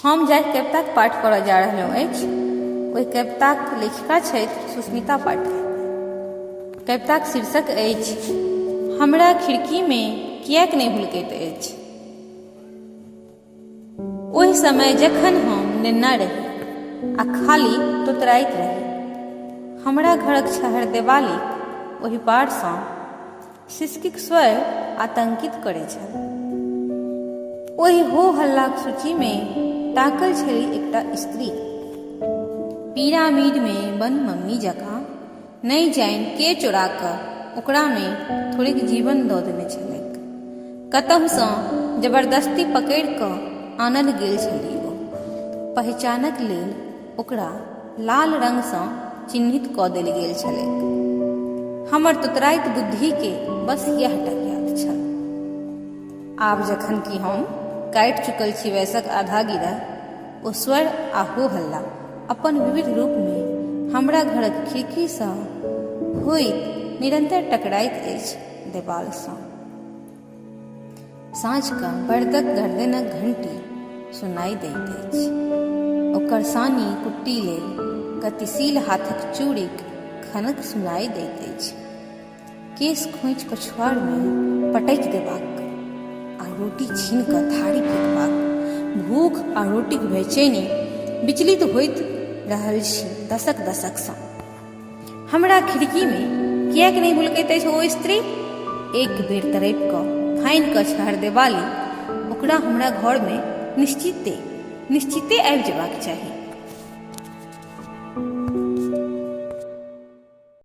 हम जाहि कविताक पाठ करऽ जा रहलहुँ अछि, ओहि कविताक लेखिका छथि सुस्मिता पाठक। कविताक शीर्षक अछि, हमरा खिड़कीमे किएक नहि हुलकैत अछि। ओहि समय जखन हम नेन्ना रही आ खाली तोतराइत रही, हमरा घरक छहर देवालीक ओहि पारसँ सिसकीक स्वर आतंकित करैत छल। ओहि हो हल्लाक सूचीमे टाकल छली एकटा स्त्री। पिरामिडमे बन्न मम्मी जकाँ नहि जानि के चोरा कऽ ओकरामे थोड़ेक जीवन दऽ देने छलैक। कतहुसँ जबरदस्ती पकड़ि कऽ आनल गेल छली ओ। पहिचानक लेल ओकरा लाल रंगसँ चिन्हित कऽ देल गेल छलैक। हमर तोतराइत बुद्धिकेँ बस यैह टा ज्ञात छल। आब जखन कि हम काटि चुकल छी वयसक आधा गिरह, ओ स्वर आ हो-हल्ला अपन विविध रूपमे हमरा घरक खिड़कीसँ होइत निरन्तर टकराइत अछि देबालसँ। साँझ कऽ बड़दक गरदनक घंटी सुनाइ दैत अछि। ओकर सानी कुट्टी लेल गतिशील हाथक चूड़ीक खनक सुनाइ दैत अछि। केश खोंचि पछुआड़मे पटकि देबाक आ रोटी छीनि कऽ थारी फेकबाक भूख आ रोटीक बेचैनी विचलित होइत रहल छी दशक दशकसँ। हमरा खिड़कीमे किएक नहि हुलकैत अछि ओ स्त्री? एक बेर तड़पि कऽ फानि कऽ छहरदेबाली ओकरा हमरा घरमे निश्चिते निश्चिते आबि जेबाक चाही।